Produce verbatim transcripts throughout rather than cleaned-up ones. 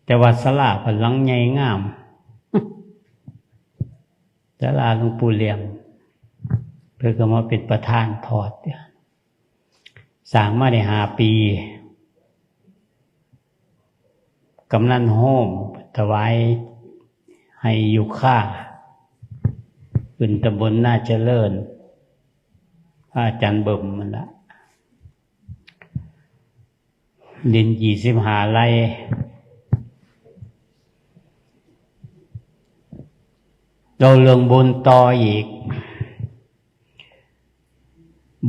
แต่ว่าศาลาเพิ่นหลังใหญ่งาม ศาลาหลวงปู่เหลี่ยม เพิ่นก็มาเป็นประธานถอด สร้างมาได้ห้าปี กำนันโฮมถวายให้อยู่ค่า ขึ้นตำบลนาเจริญ พระอาจารย์เบิ่มนั่นละ ดินยี่สิบห้าไร่ เราเรื่องบุญต่ออีก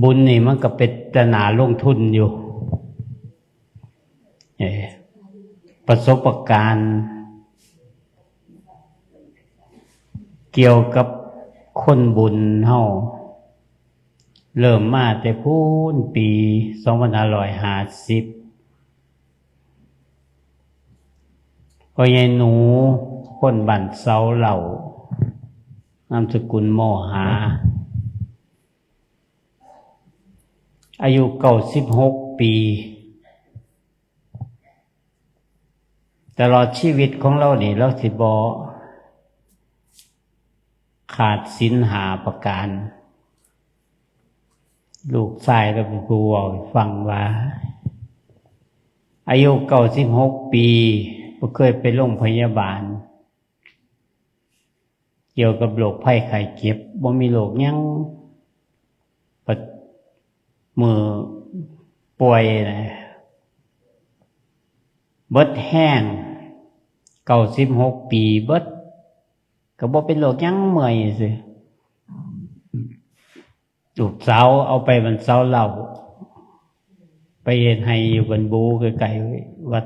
บุญนี่มันก็เป็นตนาลงทุนอยู่ เอ่อ ประสบการณ์ เกี่ยวกับคนบุญเฮา เริ่มมาแต่พู้นปีสองพันห้าร้อยห้าสิบ พ่อใหญ่หนู คนบ้านเสาเหล่า นามสกุลโมหา อายุเก้าสิบหกปี ตลอดชีวิตของเรานี่ เราสิบ่ขาดศีลห้าประการ ลูกชายเราเป็นผู้เว้าให้ฟังว่า อายุเก้าสิบหกปี บ่เคยไปโรงพยาบาล เกี่ยวกับโรคภัยไข้เจ็บ บ่มีโรคหยัง ปัด มื้อป่วยนะ เบิดแฮง เก้าสิบหกปี เบิด ก็บ่เป็นโรคหยัง เมื่อยซื่อ ลูกสาวเอาไปบ้านเสาเหล่า ไปเฮ็ดไฮ่อยู่บ้านบู ใกล้ๆวัด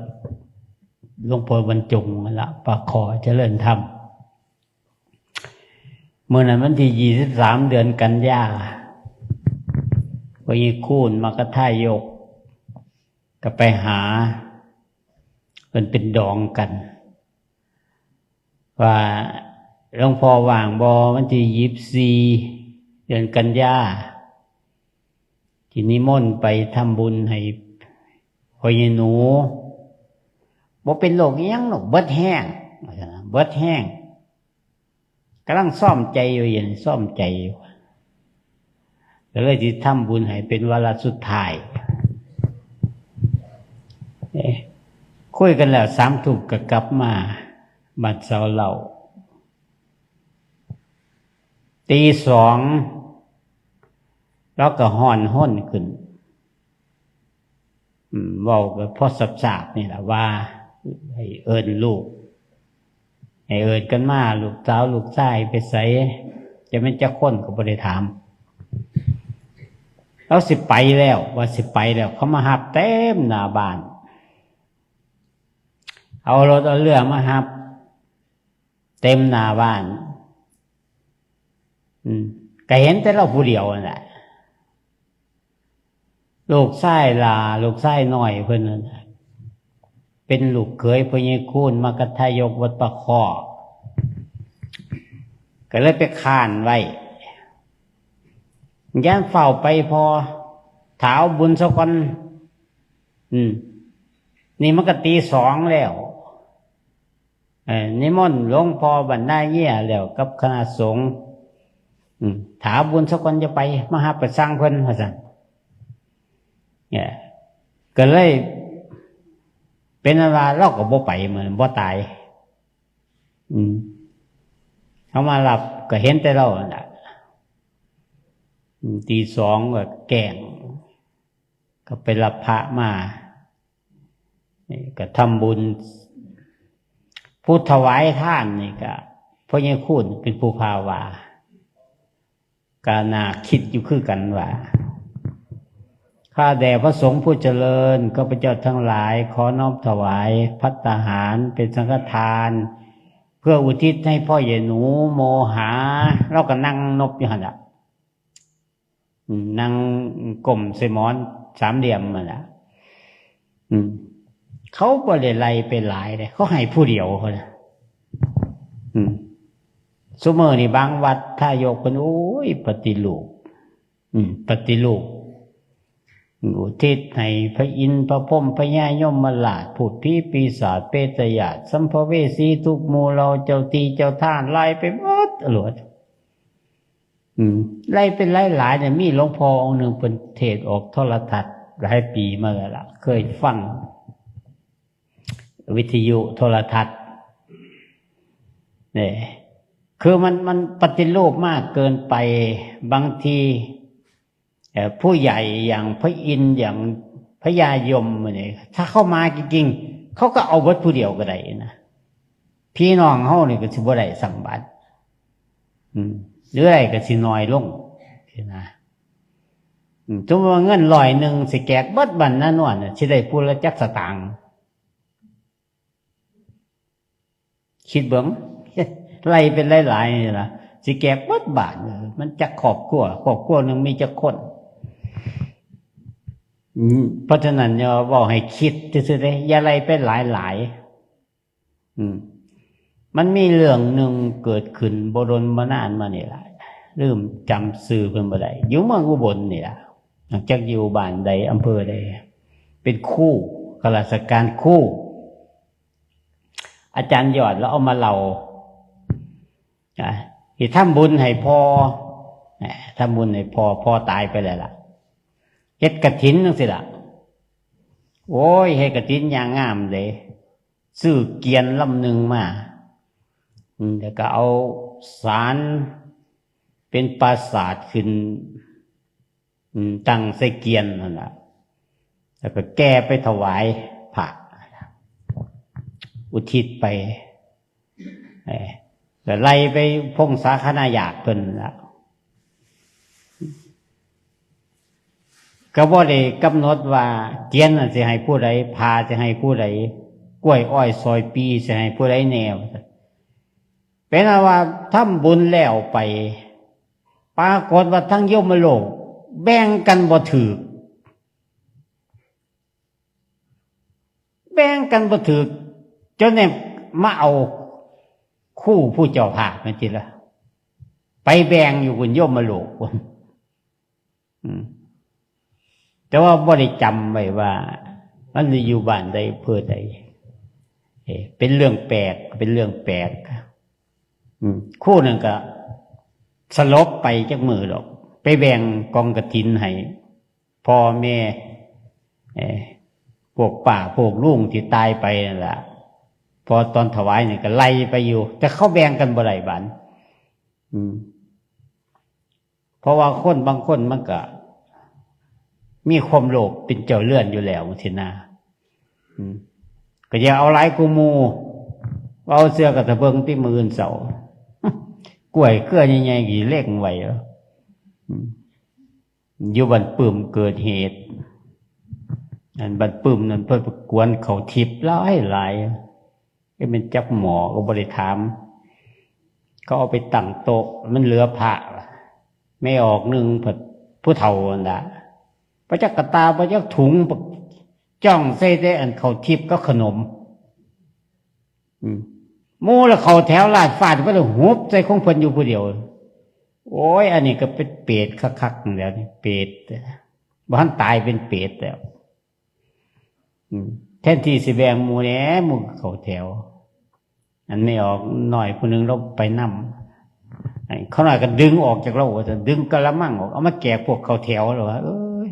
หลวงพ่อบรรจงนั่นละ ปากขอเจริญธรรม มื้อนั้นวันที่ยี่สิบสาม เดือนกันยา พ่อใหญ่คูณ มคทายก ก็ไปหา เพิ่นเป็นดองกัน ว่าหลวงพ่อว่างบ่ วันที่ยี่สิบสี่ เดือนกันยา สินิมนต์ไปทำบุญให้พ่อใหญ่หนู บ่เป็นโรคอิหยังหรอก เบิดแฮง ว่าซั่นนะ เบิดแฮง กำลังซ่อมใจอยู่ เดี๋ยวนี้ซ่อมใจอยู่ ก็เลยสิทำบุญให้เป็นวาระสุดท้าย เอ๊ะ คุยกันแล้ว สามทุ่มก็กลับมาบ้านเสาเหล่า ตีสอง ลาวก็ฮ้อนฮนขึ้น อืม เว้าก็พอทราบๆนี่ล่ะว่า ให้เอิ้นลูก ให้เอิ้นกันมา ลูกสาวลูกชายไปไส จะแม่นจักคนก็บ่ได้ถาม ลาวสิไปแล้ว ว่าสิไปแล้ว เขามาฮับเต็มหน้าบ้าน เอารถเอาเรือมาฮับ เต็มหน้าบ้าน อืม ก็เห็นแต่ลาวผู้เดียวนั่นแหละ ลูกชายหล้า ลูกชายน้อยเพิ่นนั่นน่ะ เป็นลูกเขยพ่อใหญ่คูณ มคทายกวัดปากคอ ก็เลยไปค้านไว้ ย้านฟ้าวไปพอ ถ้าเอาบุญซะก่อน อืม นี่มันก็ตีสองแล้ว เอ่อ นิมนต์หลวงพ่อบ้านนาเยียแล้วกับคณะสงฆ์ อืม ถ้าเอาบุญซะก่อนจะไป มาฮับไปสั่งเพิ่น ว่าซั่น เนี่ย ก็เลยเป็นอันว่าลาวก็บ่ไป มื้อนั้นบ่ตาย อืม เขามารับก็เห็นแต่ลาวนั่นล่ะ อืม ตีสองก็แกล้ง ก็ไปรับพระมา นี่ก็ทำบุญ ผู้ถวายทานนี่ก็พ่อใหญ่คูณเป็นผู้พาว่า ก็น่าคิดอยู่คือกันว่า ข้าแต่พระสงฆ์ผู้เจริญ ข้าพเจ้าทั้งหลายขอน้อมถวายภัตตาหารเป็นสังฆทาน เพื่ออุทิศให้พ่อใหญ่หนูโมหา ลาวก็นั่งนบอยู่หั่นล่ะ อืม นั่งก้มใส่หมอนสามเหลี่ยมนั่นล่ะ อืม เขาบ่ได้ไล่ไปหลายเด้ เขาให้ผู้เดียวเขานะ อืม ซุมื้อนี่บางวัดทายกเพิ่น โอ้ย ปฏิรูป อืม ปฏิรูป อุทิศให้พระอินทร์พระพรหมพญายมราช พูดผีปีศาจเปรตยาจสัมภเวสีทุกหมู่เหล่า เจ้าที่เจ้าทานไล่ไปหมดโลด อืม ไล่เป็นหลายๆเนี่ย มีหลวงพ่อองค์หนึ่งเพิ่นเทศน์ออกโทรทัศน์หลายปีมาแล้วล่ะ เคยฟัง วิทยุโทรทัศน์เนี่ย คือมันมันปฏิรูปมากเกินไป บางทีเอ่อผู้ใหญ่อย่างพระอินทร์อย่างพญายมเนี่ย ถ้าเข้ามาจริงๆ เขาก็เอาเบิดผู้เดียวก็ได้นะ พี่น้องเฮานี่ก็สิบ่ได้สังบัติ อืม หรือได้ก็สิน้อยลงสินะ อืม สมมุติว่าเงินร้อยหนึ่งสิแจกเบิดบ้านนานวนน่ะ สิได้ผู้ละจักสตางค์ คิดเบิ่ง ไล่เป็นหลายๆนี่ล่ะ สิแจกเบิดบ้าน มันจักครอบครัว ครอบครัวหนึ่งมีจักคน อืม เพราะฉะนั้นเนี่ย เว้าให้คิดซื่อๆเด้ อย่าไล่ไปหลายๆ อืม มันมีเรื่องหนึ่งเกิดขึ้นบ่ดนบ่นานมานี่ล่ะ ลืมจำชื่อเพิ่นบ่ได้ อยู่เมืองอุบลนี่ล่ะ จักอยู่บ้านใด อำเภอใด เป็นครู ข้าราชการครู อาจารย์ยอดลาวเอามาเล่า อ่ะ สิทำบุญให้พ่อ อ่ะ ทำบุญให้พ่อ พ่อตายไปแล้วล่ะ เฮ็ดกฐินจั่งซี้ล่ะ โอ้ย เฮ็ดกฐินอย่างงามเลย ซื้อเกวียนลำหนึ่งมา อืม แล้วก็เอาศาลเป็นปราสาทขึ้น อืม ตั้งใส่เกวียนนั่นล่ะ แล้วก็แกไปถวายพระ อุทิศไป เอ่อ ก็ไล่ไปพงศาคณาญาติเพิ่นล่ะ ก็บ่ได้กำหนดว่าเกวียนน่ะสิให้ผู้ใด ผ้าสิให้ผู้ใด กล้วยอ้อยซอยปีสิให้ผู้ใดแน่ เป็นอันว่าทำบุญแล้วไป ปรากฏว่าทั้งยมโลก แบ่งกันบ่ถืก แบ่งกันบ่ถืก จนเนี่ยมาเอาครูผู้เจ้าภาพนั่นทีละ ไปแบ่งอยู่บนยมโลกพุ้น อืม แต่ว่าบ่ได้จำไว้ว่า มันอยู่บ้านใดอำเภอใด เอ่อ เป็นเรื่องแปลก เป็นเรื่องแปลก อืม ครูนั่นก็สลบไปจักมื้อดอก ไปแบ่งกองกฐินให้พ่อแม่ เอ่อ พวกป้าพวกลุงที่ตายไปนั่นล่ะ พอตอนถวายนี่ก็ไล่ไปอยู่ แต่เขาแบ่งกันบ่ได้บัด อืม เพราะว่าคนบางคนมันก็มีความโลภเป็นเจ้าเรือนอยู่แล้วจั่งซี้นะ อืม ก็อย่าเอาหลายกว่าหมู่ เอาเทื่อก็ตะเบิ่งติมื้ออื่นเช้า กล้วยเครือใหญ่ๆ กี่เล็งไว้แล้ว อืม อยู่บ้านปื้มเกิดเหตุ อันบ้านปื้มนั่นเพิ่นไปกวนข้าวทิพย์หลายหลาย เอ๊ะ มันจักหม้อก็บ่ได้ถาม เขาเอาไปตั้งโต๊ะ มันเหลือพระ ไม่ออกหนึ่ง ผู้เฒ่านั่นล่ะ บ่จักกะตา บ่จักถุง จ้องใส่แต่อันข้าวทิพย์กับขนม อืม หมู่ละเข้าแถวลาดฟาด ก็เลยหุบใส่ของเพิ่นอยู่ผู้เดียว โอ้ย อันนี้ก็เป็นเปรตคักๆ นั่นแหล้วนี่ เปรต บ่ทันตายเป็นเปรตแล้ว อืม แทนที่สิแบ่งหมู่แหน่ หมู่เข้าแถว อันไม่ออกน้อยผู้หนึ่งลงไปนำ ไอ้เขาน้อยก็ดึงออกจากเรา ดึงกะละมังออก เอามาแจกพวกเข้าแถวแล้วว่า เอ้ย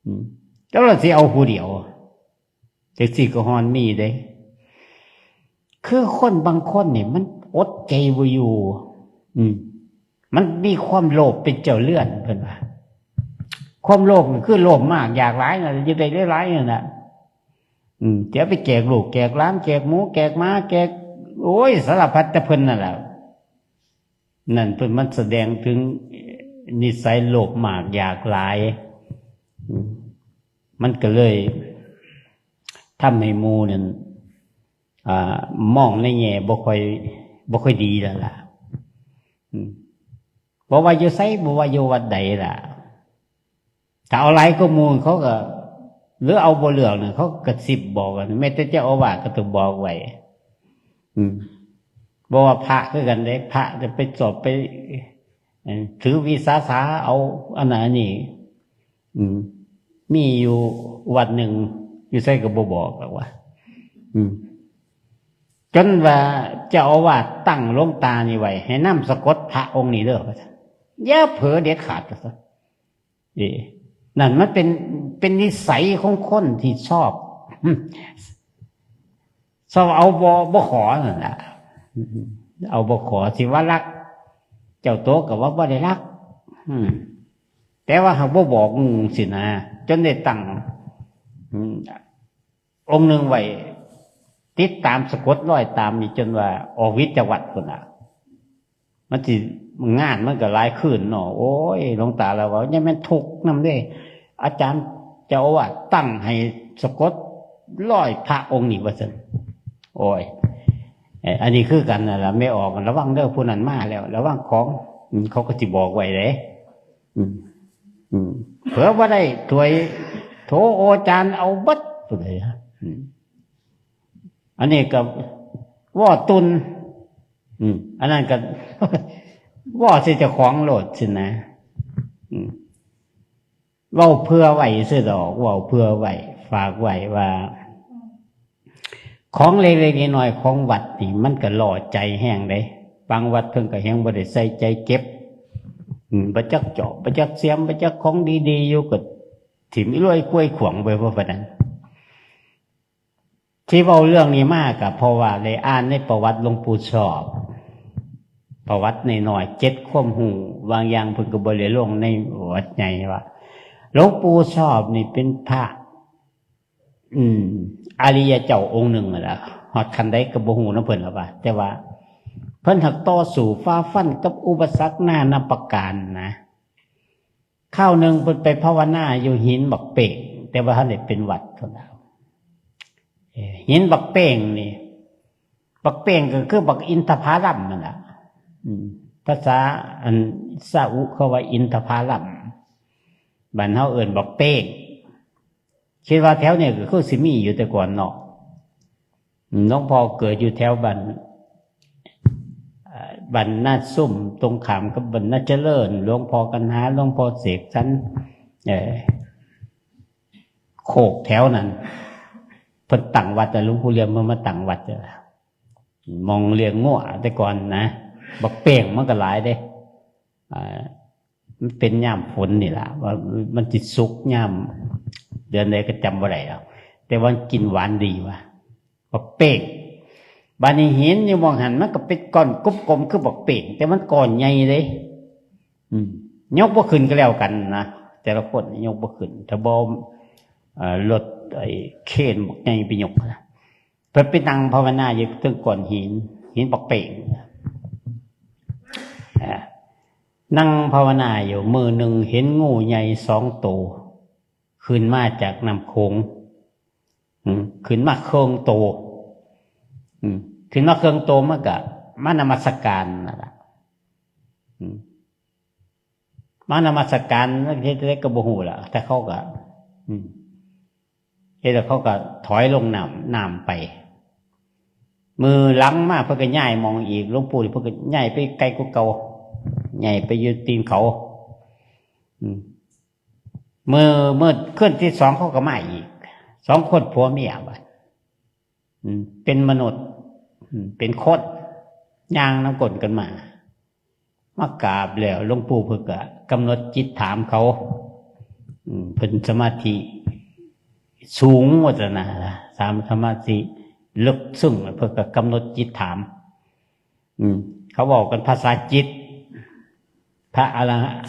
อืม แล้วเราสิเอาผู้เดียว จังซี่ก็ฮอนมีเด้ คือคนบางคนนี่มันอดใจบ่อยู่ อืม มันมีความโลภเป็นเจ้าเรือนเพิ่นว่า ความโลภนี่คือโลภมากอยากหลายนะ อยากได้หลายๆนั่นน่ะ อืม จะไปแจกลูกแจกหลาน แจกหมูแจกหมา แจก โอ้ย สารพัดแต่เพิ่นนั่นแหละ นั่นเพิ่นมันแสดงถึงนิสัยโลภมากอยากหลาย อืม มันก็เลยทำให้หมู่นั่น อ่า มองในแง่บ่ค่อย บ่ค่อยดีแล้วล่ะ อืม บ่ว่าอยู่ไส บ่ว่าอยู่วัดใดล่ะ ถ้าเอาหลายกว่าหมู่เขาก็ หรือเอาบ่เลือกนี่ เขากระซิบบอกกัน แม้แต่เจ้าอาวาสก็ต้องบอกไว้ อืม บ่ว่าพระคือกันเด้ พระจะไปสอบไป เอ่อ ถือวิสาสะเอาอันนั้นอันนี้ อืม มีอยู่วัดหนึ่ง อยู่ไสก็บ่บอกหรอกว่า อืม จนว่าเจ้าอาวาสตั้งหลวงตานี่ไว้ ให้นำสะกดพระองค์นี้เด้อ ว่าซั่น อย่าเผลอเด็ดขาด ว่าซั่น เอ นั่นมันเป็น เป็นนิสัยของคนที่ชอบ ชอบเอาบ่ บ่ขอนั่นล่ะ เอาบ่ขอ สิว่ารัก เจ้าโตก็ว่าบ่ได้รัก อืม แต่ว่าหากบ่บอกหมู่สินะ จนได้ตั้ง อืม องค์หนึ่งไว้ ติดตามสะกดรอยตามนี่จนว่าออกฤทธิ์จากวัดพุ้นน่ะ มันสิ งานมันก็หลายคืนเนาะ โอ้ย หลวงตาลาวว่า อย่าแม่นทุกข์นำเด้ อาจารย์เจ้าอาวาสตั้งให้สะกดรอยพระองค์นี้ ว่าซั่น โอ้ย เอ่อ อันนี้คือกันนั่นล่ะ แม่ออก ระวังเด้อ ผู้นั้นมาแล้ว ระวังของ อืม เขาก็สิบอกไว้เด้ อืม อืม เผลอบ่ได้ถ้วย โถ อาจารย์เอาเบิดเลย อืม อันนี้ก็ว่อตุน อืม อันนั้นก็ ว่อใส่เจ้าของโลดสินะ อืม เว้าเผื่อไว้ซื่อดอก เว้าเผื่อไว้ ฝากไว้ว่า ของเล็กๆน้อยๆของวัดนี่ มันก็ล่อใจแฮงเด้ บางวัดเพิ่นก็แฮงบ่ได้ใส่ใจเก็บ อืม บ่จักจอบ บ่จักเสียม บ่จักของดีๆ อยู่ก็ถิ่มอีลวยกล้วยขวางไปว่าปานนั้น ที่เว้าเรื่องนี้มาก็เพราะว่าได้อ่านในประวัติหลวงปู่ชอบ ประวัติน้อยๆ เจ็ดความรู้ บางอย่างเพิ่นก็บ่ได้ลงในประวัติใหญ่ว่า หลวงปู่ชอบนี่เป็นพระ อืม อริยเจ้าองค์หนึ่งนั่นล่ะ ฮอดขั้นใดก็บ่ฮู้นำเพิ่นล่ะว่า แต่ว่าเพิ่นหักต่อสู้ฝ่าฟันกับอุปสรรคนานาประการนะ คราวหนึ่งเพิ่นไปภาวนาอยู่หินบักเป้ง แต่ว่าทันได้เป็นวัดเท่านั้น เอ่อ หินบักเป้งนี่ บักเป้งก็คือบักอินทผลัมนั่นล่ะ อืม ภาษาอันซาอุเขาว่าอินทผลัม บ้านเฮาเอิ้นบักเป้ง คิดว่าแถวนี้ก็คือสิมีอยู่แต่ก่อนเนาะ อืม หลวงพ่อเกิดอยู่แถวบ้าน เอ่อ บ้านนาซุ่ม ตรงข้ามกับบ้านนาเจริญ หลวงพ่อกันหา หลวงพ่อเสกสรร เอ่อ โคกแถวนั้น เพิ่นตั้งวัด แต่หลวงปู่เหลี่ยมเพิ่นมาตั้งวัด หม่องเลี้ยงงัวแต่ก่อนนะ บักเป้งมันก็หลายเด้ อ่า มันเป็นยามฝนนี่ล่ะ ว่ามันสิสุกยามเดือนใดก็จำบ่ได้แล้ว แต่ว่ากินหวานดีว่ะ บักเป้ง บาดนี้หินอยู่หม่องหั้นมันก็เป็นก้อนกลมๆคือบักเป้ง แต่มันก้อนใหญ่เด้ อืม ยกบ่ขึ้นก็แล้วกันนะ แต่ละคนยกบ่ขึ้น ถ้าบ่ เอ่อ รถไอ้เครนบักใหญ่ไปยกนะ เพิ่นไปนั่งภาวนาอยู่เทิงก้อนหิน หินบักเป้ง อ่า นั่งภาวนาอยู่ มื้อหนึ่งเห็นงูใหญ่สองโต ขึ้นมาจากน้ำโขง อืม ขึ้นมาเครื่องโต อืม ขึ้นมาเครื่องโตมันก็มานมัสการนั่นล่ะ อืม มานมัสการ เฮ็ดจั่งใดก็บ่ฮู้ล่ะ แต่เขาก็ อืม เฮ็ดแล้วเขาก็ถอยลงน้ำ น้ำไป มื้อหลังมาเพิ่นก็ย้ายหม่องอีก หลวงปู่นี่เพิ่นก็ย้ายไปไกลกว่าเก่า ย้ายไปอยู่ตีนเขา อืม มื้อ มื้อคืนที่สองเขาก็มาอีก สองคนผัวเมียบัด อืม เป็นมนุษย์ อืม เป็นคน ย่างนำก้นกันมา มากราบแล้ว หลวงปู่เพิ่นก็กำหนดจิตถามเขา อืม เพิ่นสมาธิสูงว่าซั่นนะ สาม สมาธิลึกซึ้ง เพิ่นก็กำหนดจิตถาม อืม เขาเว้ากันภาษาจิต พระอรหันต์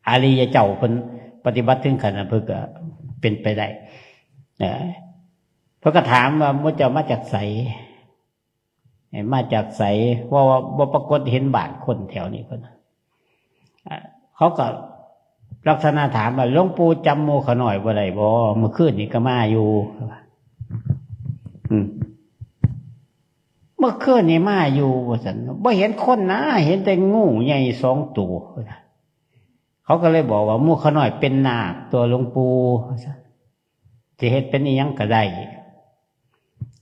อริยเจ้าเพิ่นปฏิบัติถึงขั้นนั้น เพิ่นก็เป็นไปได้ เอ่อ เพิ่นก็ถามว่า หมู่เจ้ามาจากไส เอ่อ มาจากไส เพราะว่าบ่ปรากฏเห็นบ้านคนแถวนี้เพิ่นน่ะ อ่า เขาก็ลักษณะถามว่า หลวงปู่จำหมู่ข้าน้อยบ่ได้บ่ เมื่อคืนนี้ก็มาอยู่ อืม เมื่อคืนนี้มาอยู่ ว่าซั่น บ่เห็นคนนะ เห็นแต่งูใหญ่สองตัว เขาก็เลยบอกว่า หมู่ข้าน้อยเป็นนาคตัวหลวงปู่ ว่าซั่น สิเฮ็ดเป็นอิหยังก็ได้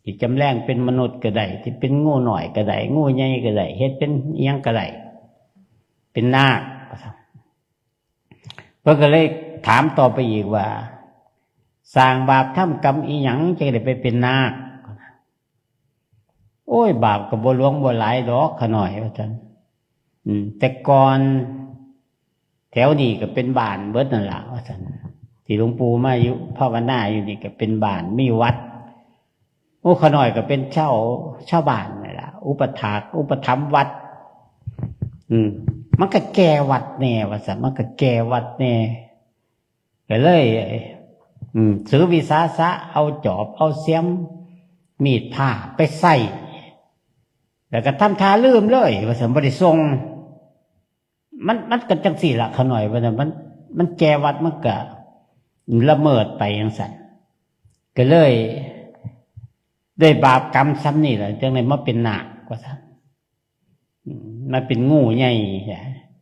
สิจำแลงเป็นมนุษย์ก็ได้ สิเป็นงูน้อยก็ได้ งูใหญ่ก็ได้ เฮ็ดเป็นอิหยังก็ได้ เป็นนาค เพิ่นก็เลยถามต่อไปอีกว่า สร้างบาปทำกรรมอีหยังจั่งได้ไปเป็นนาค โอ้ย บาปก็บ่หลวงบ่หลายดอก ข้าน้อย ว่าซั่น อืม แต่ก่อน แถวนี้ก็เป็นบ้านเบิดนั่นล่ะ ว่าซั่น ที่หลวงปู่มาอยู่ภาวนาอยู่นี่ก็เป็นบ้าน มีวัด โอ้ ข้าน้อยก็เป็นชาว ชาวบ้านนี่ล่ะ อุปถาก อุปถัมภ์วัด อืม มันก็แก่วัดแน่ ว่าซั่น มันก็แก่วัดแน่ ก็เลย อืม ถือวิสาสะ เอาจอบ เอาเสียม มีดพระไปใส่ แล้วก็ทำท่าลืมเลย ว่าซั่น บ่ได้ส่ง มัน มันก็จั่งซี้ล่ะ ข้าน้อย ว่าซั่น มัน มันแก่วัด มันก็ละเมิดไปจั่งซั้น ก็เลย ได้บาปกรรมส่ำนี่ล่ะ จั่งได้มาเป็นนาค ว่าซั่น อืม มาเป็นงูใหญ่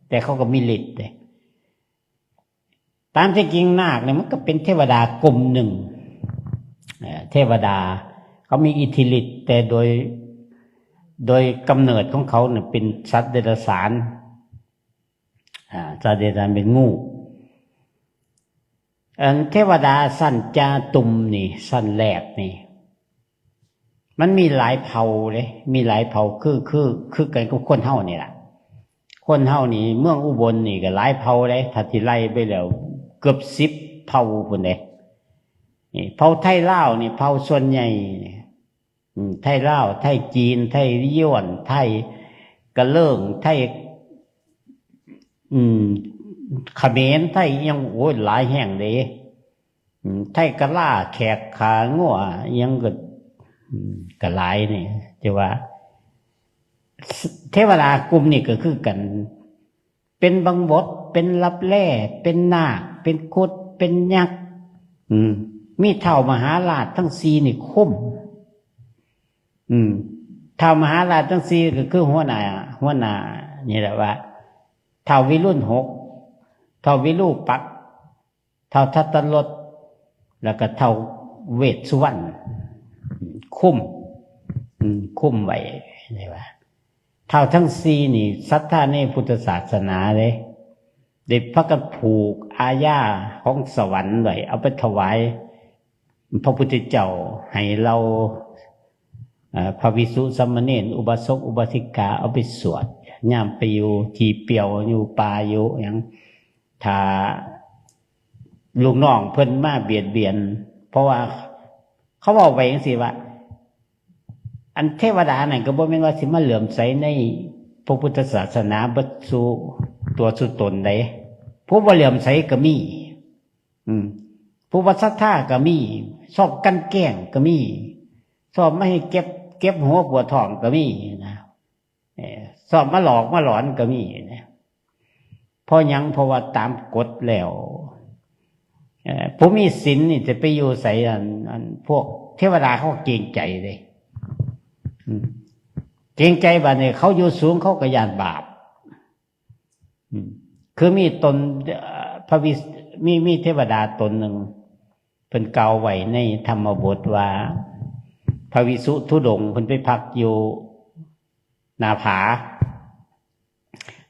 แต่เขาก็มีฤทธิ์เด้ ตามที่จริงนาคเนี่ยมันก็เป็นเทวดากลุ่มหนึ่ง เอ่อ เทวดา เขามีอิทธิฤทธิ์ แต่โดย โดยกำเนิดของเขาเนี่ยเป็นสัตว์เดรัจฉาน อ่า สัตว์เดรัจฉานเป็นงู อันเทวดาชั้นจาตุมนี่ ชั้นแรกนี่ มันมีหลายเผ่าเลย มีหลายเผ่า คือ คือ คือกันกับคนเฮานี่ล่ะ คนเฮานี่ เมืองอุบลนี่ก็หลายเผ่าเลย ถ้าสิไล่ไปแล้ว เกือบสิบเผ่าพุ้นเด้ นี่ เผ่าไทลาวนี่ เผ่าส่วนใหญ่นี่ อืม ไทลาว ไทจีน ไทยวน ไทกะเลิง ไท อืม เขมร ไทอิหยัง โอ้ย หลายแห่งเด้ อืม ไทกะลา แขกขางัว อิหยังก็ อืม ก็หลายนี่ แต่ว่า เทวดากลุ่มนี้ก็คือกัน เป็นบังบด เป็นลับแล เป็นนาค เป็นครุฑ เป็นยักษ์ อืม มีท้าวมหาราชทั้งสี่นี่คุม อืม ท้าวมหาราชทั้งสี่ก็คือหัวหน้า หัวหน้า นี่แหละว่า ท้าววิรุฬหก ท้าววิรูปักษ์ ท้าวทัตตรส แล้วก็ท้าวเวสสุวรรณ คุม อืม คุมไว้ นี่ว่า ท้าวทั้งสี่นี่ศรัทธาในพุทธศาสนาเลย ได้พากันผูกอาญาของสวรรค์ไว้ เอาไปถวายพระพุทธเจ้า ให้เหล่า เอ่อ พระภิกษุสามเณร อุบาสกอุบาสิกา เอาไปสวด ยามไปอยู่ที่เปลี่ยว อยู่ป่า อยู่หยัง ถ้าลูกน้องเพิ่นมาเบียดเบียน เพราะว่าเขาเว้าไปจั่งซี้ว่า อันเทวดานั่นก็บ่แม่นว่าสิมาเหลื่อมใสในพระพุทธศาสนาเบิดสู่ตัวสู่ตนใด ผู้บ่เหลื่อมใสก็มี อืม ผู้บ่ศรัทธาก็มี ชอบกลั่นแกล้งก็มี ชอบมาให้เจ็บ เจ็บหัวปวดท้องก็มีนะ เอ่อ ชอบมาหลอกมาหลอนก็มีนะ เพราะหยัง เพราะว่าตามกฎแล้ว เอ่อ ผู้มีศีลนี่จะไปอยู่ไส อัน อันพวกเทวดาเขาเกรงใจเลย อืม เกรงใจ บัดนี้เขาอยู่สูงเขาก็ย้านบาป อืม คือมีตน เอ่อ พระวิส- มี มีเทวดาตนหนึ่ง เพิ่นกล่าวไว้ในธรรมบทว่า พระวิสุทธุดงค์เพิ่นไปพักอยู่หน้าผา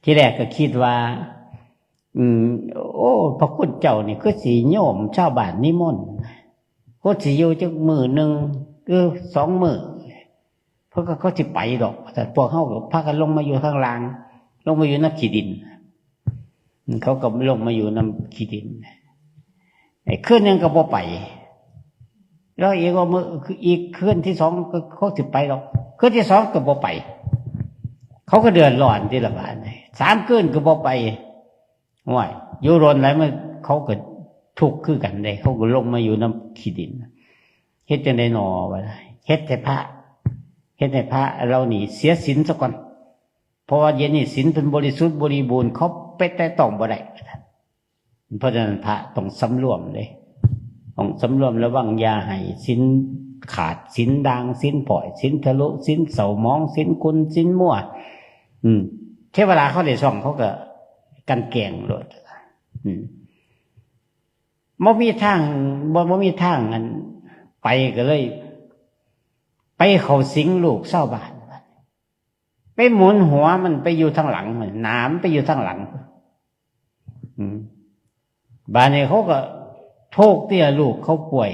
ที่แรกก็คิดว่า อืม โอ้ พระคุณเจ้านี่คือสิโยมชาวบ้านนิมนต์ คือสิอยู่จักมื้อหนึ่ง คือสองมื้อ เพิ่นก็ เขาสิไปดอก แต่พวกเขาก็พากันลงมาอยู่ข้างล่าง ลงมาอยู่นำขี้ดิน เขาก็ลงมาอยู่นำขี้ดิน ไอ้คืนหนึ่งก็บ่ไป แล้วอีกว่ามื้อ อีกคืนที่สองก็เขาสิไปดอก คืนที่สองก็บ่ไป เขาก็เดือดร้อนที่ละบาดนี่ สามคืนก็บ่ไป โอ้ย อยู่โดนหลายมื้อเขาก็ทุกข์คือกันเด้ เขาก็ลงมาอยู่นำขี้ดิน เฮ็ดจั่งใด๋หนอ ว่า เฮ็ดให้พระ เฮ็ดให้พระเหล่านี้เสียศีลซะก่อน เพราะว่าเดี๋ยวนี้ศีลเพิ่นบริสุทธิ์บริบูรณ์ เขาไปแตะต้องบ่ได้ เพราะฉะนั้นพระต้องสำรวมเด้ ต้องสำรวมระวังอย่าให้ศีลขาด ศีลด่าง ศีลพร่อย ศีลทะลุ ศีลเศร้าหมอง ศีลขุ่น ศีลมัว อืม เทวดาเขาได้ส่องเขาก็กลั่นแกล้งโลด อืม บ่มีทาง บ่ บ่มีทางอันไปก็เลย ไปเข้าสิงลูกชาวบ้าน ไปหมุนหัวมันไปอยู่ทางหลังมัน หนามไปอยู่ทางหลัง อืม บาดนี้เขาก็ โพกเตี้ยลูกเขาป่วย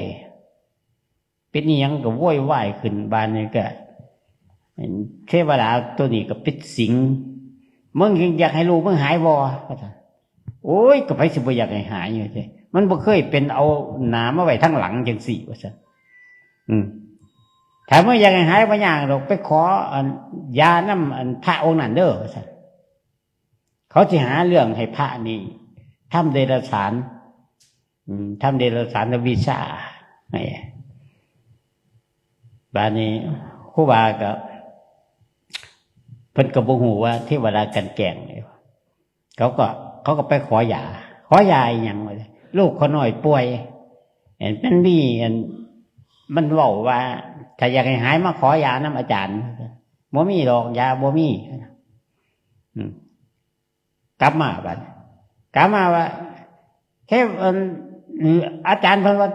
เป็นอิหยังก็โวยวายขึ้น บาดนี้ก็ เทวดาตัวนี้ก็ปิดสิง มึงอยากให้ลูกมึงหายบ่ ว่าซั่น โอ้ย ก็ไผสิบ่อยากให้หายอยู่ติ มันบ่เคยเป็น เอาหน้ามาไว้ทางหลังจังซี่ ว่าซั่น อืม ถ้ามึงอยากให้หายบ่ยากดอก ไปขออันยานำอันพระองค์นั้นเด้อ ว่าซั่น เขาสิหาเรื่องให้พระนี่ทำเดรัจฉาน อืม ทำเดรัจฉานวิชา นี่ บาดนี้ครูบาก็ เพิ่นก็บ่ฮู้ว่าเทวดากลั่นแกล้งนี่ เขาก็ เขาก็ไปขอยา ขอยาอีหยังวะ ลูกเขาน้อยป่วย เห็นมันมีอัน มันเว้าว่า ถ้าอยากให้หายมาขอยานำอาจารย์ บ่มีดอก ยาบ่มี อืม กลับมาบัด กลับมาว่า เทพ อัน อาจารย์เพิ่นว่า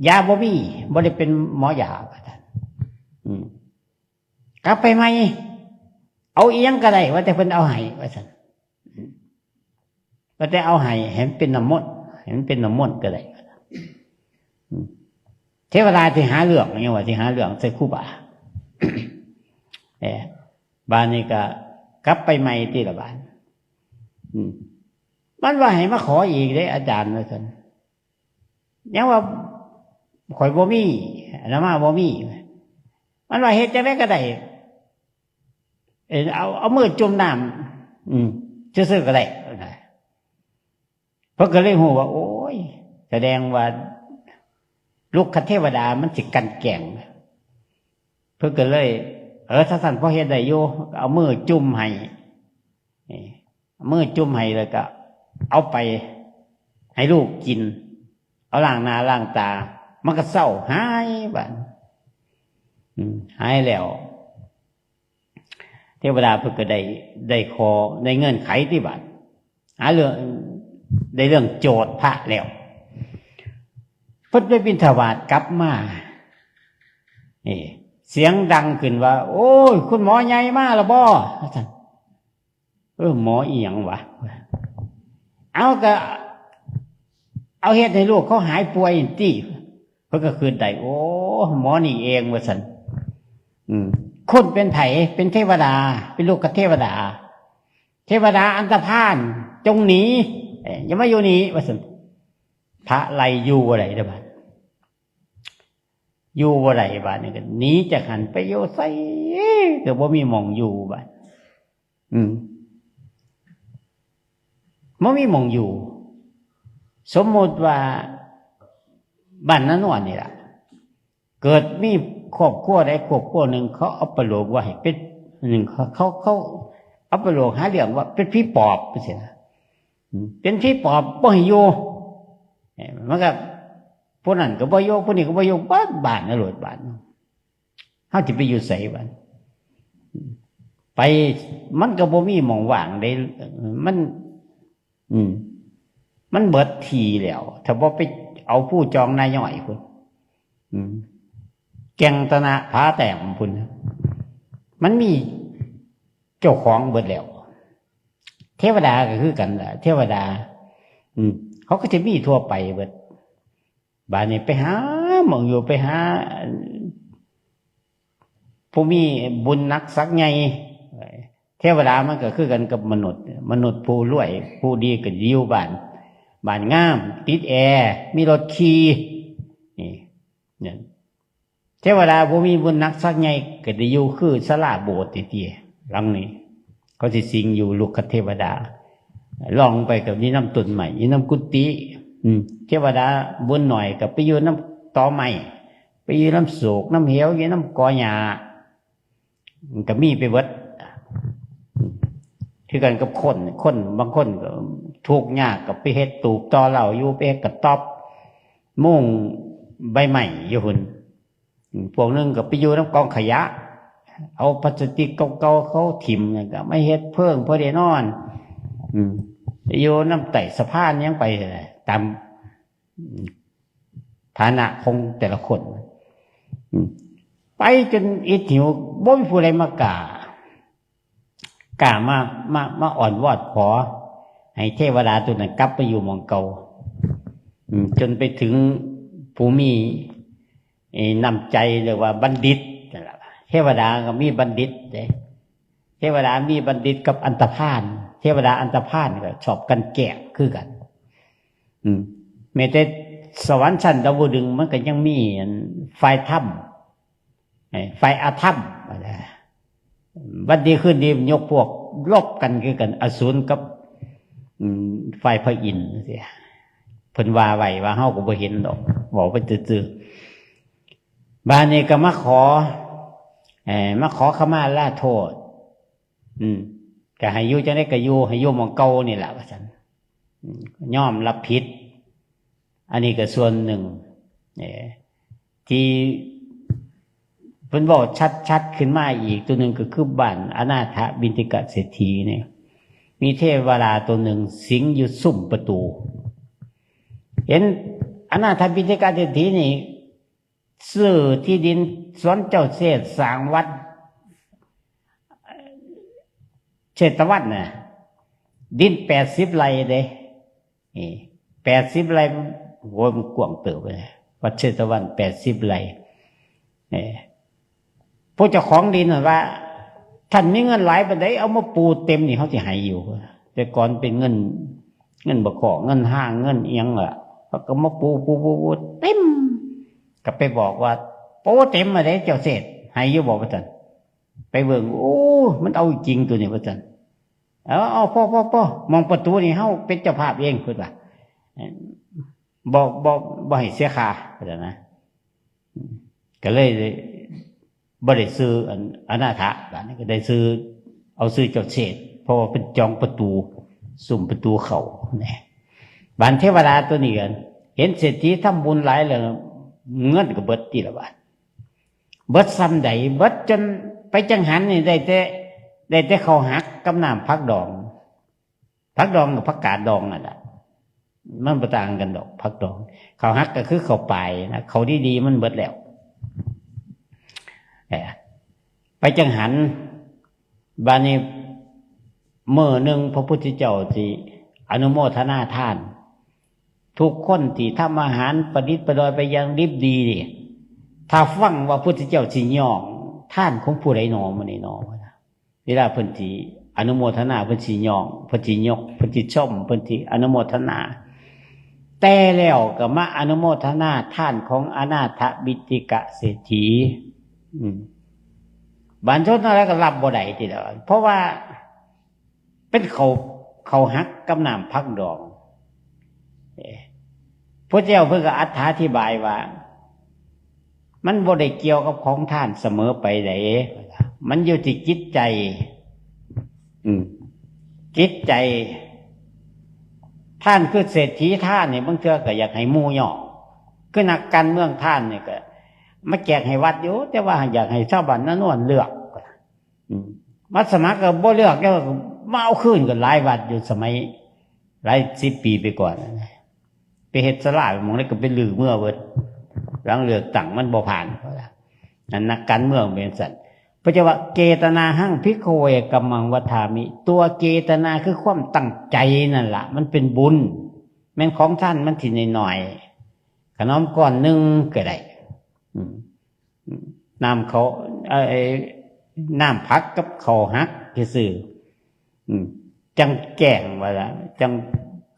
ยาบ่มี บ่ได้เป็นหมอยา ว่าซั่น อืม กลับไปใหม่ เอาอีหยังก็ได้ ว่าแต่เพิ่นเอาให้ ว่าซั่น อืม ว่าแต่เอาให้ ให้มันเป็นน้ำมนต์ ให้มันเป็นน้ำมนต์ก็ได้ อืม เทวดาที่หาเรื่อง ยังว่าที่หาเรื่องใส่ครูบา เออ บาดนี้ก็กลับไปใหม่ติละบาด อืม มันว่าให้มาขออีกเด้ อาจารย์ ว่าซั่น ยังว่า ข่อยบ่มี อาตมาบ่มี มันว่าเฮ็ดจั่งใดก็ได้ เออ เอา เอามือจุ่มน้ำ อืม ซื่อๆก็ได้ เพิ่นก็เลยฮู้ว่า โอ้ย แสดงว่า รุกขเทวดามันสิกลั่นแกล้ง เพิ่นก็เลย เออ ถ้าซั่นพอเฮ็ดได้อยู่ เอามือจุ่มให้ นี่ มือจุ่มให้แล้วก็ เอาไปให้ลูกกิน เอาล้างหน้าล้างตา มันก็เซา หายบาด อืม หายแล้ว เทวดาเพิ่นก็ได้ ได้ข้อ ได้เงื่อนไขติบาด หาเรื่อง ได้เรื่องโจทย์พระแล้ว เพิ่นไปบิณฑบาตกลับมา นี่ เสียงดังขึ้นว่า "โอ้ย คุณหมอใหญ่มาแล้วบ่" ว่าซั่น "เออ หมออีหยังวะ" เอาก็ เอาเฮ็ดให้ลูกเขาหายป่วยติ เพิ่นก็คิดได้ "โอ้ หมอนี่เอง" ว่าซั่น อืม คนเป็นไผ เป็นเทวดา เป็นรุกขเทวดา เทวดาอันธพาล จงหนี เอ้ย อย่ามาอยู่นี่ ว่าซั่น พระไล่อยู่บ่ได้เด้อบาด อยู่บ่ได้บาดนี้ก็หนีจากหั้นไปอยู่ไสก็บ่มีหม่องอยู่บาด อืม บ่มีหม่องอยู่ สมมุติว่าบ้านนานวลนี่ล่ะ เกิดมีครอบครัวใดครอบครัวหนึ่ง เขาเอาปโลกว่าให้เป็น หนึ่ง เขา เขา เขาเอาปโลกหาเรื่องว่าเป็นผีปอบจั่งซี้นะ อืม เป็นผีปอบบ่ให้อยู่ เอ้ย มันก็ ผู้นั้นก็บ่อยู่ ผู้นี้ก็บ่อยู่ เบิดบ้านนะโลดบาด เฮาสิไปอยู่ไสบาด ไป มันก็บ่มีหม่องว่างเด้ มัน อืม มันเบิดที่แล้ว ถ้าบ่ไปเอาผู้จองนาย่อยพุ้น อืม แก่งตะนะผาแต้มพุ้น มันมีเจ้าของเบิดแล้ว เทวดาก็คือกันล่ะ เทวดา อืม เขาก็จะมีทั่วไปเบิด บาดนี้ไปหาหม่องอยู่ ไปหา ผู้มีบุญหนักศักย์ใหญ่ เทวดามันก็คือกันกับมนุษย์ มนุษย์ผู้รวย ผู้ดีก็อยู่บ้าน บ้านงาม ติดแอร์ มีรถขี่ นี่ เนี่ย เทวดาผู้มีบุญหนักศักย์ใหญ่ก็ได้อยู่คือศาลาโบสถ์ติๆ หลังนี้ เขาสิสิงอยู่รุกขเทวดา ลองไปก็อยู่นำต้นไม้ อยู่นำกุฏิ อืม เทวดาบุญน้อยก็ไปอยู่นำตอไม้ ไปอยู่นำโศก นำเหว อยู่นำกอหญ้า มันก็มีไปเบิด คือกันกับคน คนบางคนก็ทุกข์ยากก็ไปเฮ็ดตูบต่อเหล้าอยู่ ไปเฮ็ดกระต๊อบ มุงใบไม้อยู่พุ้น อืม พวกหนึ่งก็ไปอยู่นำกองขยะ เอาพลาสติกเก่าๆเขาถิ่ม แล้วก็มาเฮ็ดเพิงพอได้นอน อืม ไปอยู่นำใต้สะพาน ยังไปตาม อืม ฐานะของแต่ละคน อืม ไปจนอิดหิว บ่มีผู้ใดมากล้า กล้ามา มา มาอ้อนวอนขอ ให้เทวดาตัวนั้นกลับไปอยู่หม่องเก่า อืม จนไปถึงผู้มี เอ่อ น้ำใจ เรียกว่าบัณฑิตนั่นล่ะ เทวดาก็มีบัณฑิตเด้ เทวดามีบัณฑิตกับอันธพาล เทวดาอันธพาลก็ชอบกันแกล้งคือกัน อืม แม้แต่สวรรค์ชั้นดาวดึงส์มันก็ยังมีอันฝ่ายธรรม เอ่อ ฝ่ายอธรรม วันดีคืนดียกพวกรบกันคือกัน อสูรกับ อืม ฝ่ายพระอินทร์จั่งซี้ เพิ่นว่าไว้ ว่าเฮาก็บ่เห็นดอก เว้าไปซื่อๆ บาดนี้ก็มาขอ เอ่อ มาขอขมาลาโทษ อืม ก็ให้อยู่จั่งใดก็อยู่ ให้อยู่หม่องเก่านี่ล่ะ ว่าซั่น อืม ยอมรับผิด อันนี้ก็ส่วนหนึ่ง เอ่อ ที่เพิ่นเว้าชัดๆ ขึ้นมาอีกตัวหนึ่งก็คือบ้านอนาถบิณฑิกะเศรษฐีเนี่ย มีเทวดาตัวหนึ่งสิงอยู่ซุมประตู เห็นอนาถบิณฑิกะเศรษฐีนี่ซื้อที่ดินสวนเจ้าเชษฐสร้างวัดเชตวันน่ะ ดินแปดสิบไร่เด้ นี่ แปดสิบไร่ โอ้ย มันกว้างเติบเลย วัดเชตวัน แปดสิบไร่ เอ่อ ผู้เจ้าของดินน่ะว่า ท่านมีเงินหลายปานใด เอามาปูเต็มนี่ เฮาสิให้อยู่ แต่ก่อนเป็นเงิน เงินบ่ขอ เงินห้าง เงินอิหยังล่ะ เขาก็มาปู ปู ปู ปู เต็ม ก็ไปบอกว่า โอ้ เต็มมาเด้ เจ้าเชษฐ ให้อยู่บ่ ว่าซั่น ไปเบิ่ง โอ้ มันเอาจริงตัวนี้ ว่าซั่น เอา เอา พอ พอ พอ หม่องประตูนี่ เฮาเป็นเจ้าภาพเอง เพิ่นว่า บ่ บ่ บ่ให้เสียค่า ว่าซั่นนะ ก็เลยบ่ได้ชื่ออันอนาถะ บาดนี้ก็ได้ชื่อ เอาชื่อเจ้าเชษฐ เพราะว่าเป็นจองประตู ซุมประตูเข้า นี่ บาดเทวดาตัวนี้ก็เห็นเศรษฐีทำบุญหลายแล้ว เงินก็เบิดติล่ะบาด เบิดส่ำใด เบิดจนไปจังหันนี่ได้แต่ ได้แต่ข้าวหักกับน้ำผักดอง ผักดองกับผักกาดดองนั่นล่ะ มันบ่ต่างกันดอก ผักดอง ข้าวหักก็คือข้าวปายนะ ข้าวดีๆ มันเบิดแล้ว เอ่อ ไปจังหัน บาดนี้มื้อหนึ่งพระพุทธเจ้าสิอนุโมทนาทาน ทุกคนที่ทำอาหารประดิษฐ์ประดอยไปอย่างดิบดีนี่ ถ้าฟังว่าพุทธเจ้าสิย่องทานของผู้ใดหนอ มื้อนี้หนอ เวลาเพิ่นสิอนุโมทนา เพิ่นสิย่อง เพิ่นสิยก เพิ่นสิชม เพิ่นสิอนุโมทนา แต่แล้วก็มาอนุโมทนาทานของอนาถบิณฑิกะเศรษฐี อืม บาดชนอะไรก็รับบ่ได้ทีเดียว เพราะว่าเป็นข้าว ข้าวหักกับน้ำผักดอง เอ่อ พระเจ้าเพิ่นก็อธิบายว่า มันบ่ได้เกี่ยวกับของทานเสมอไปได๋ มันอยู่ที่จิตใจ อืม จิตใจ ทานคือเศรษฐีทานนี่ บางเทื่อก็อยากให้หมู่ย่อง คือนักการเมืองทานนี่ก็มาแจกให้วัดอยู่ แต่ว่าอยากให้ชาวบ้านนานวนเลือก อืม มาสมัครก็บ่เลือก แล้วมาเอาคืนก็หลายวัดอยู่ สมัยหลายสิบปีไปก่อนนะ ไปเฮ็ดศาลาหม่องใดก็ไปรื้อเมือเบิด หลังเลือกตั้งมันบ่ผ่าน นั่นนักการเมืองเป็นจั่งซั้น พระเจ้าว่า เจตนาหัง ภิกขเว กัมมัง วัฏฏามิ ตัวเจตนาคือความตั้งใจนั่นล่ะ มันเป็นบุญ แม่นของทานมันสิน้อยๆ ขนมก้อนหนึ่งก็ได้ อืม อืม น้ำเขา เอ่อ ไอ้น้ำผักกับข้าวหักซื่อๆ อืม จั่งแจ้งว่าล่ะ จั่ง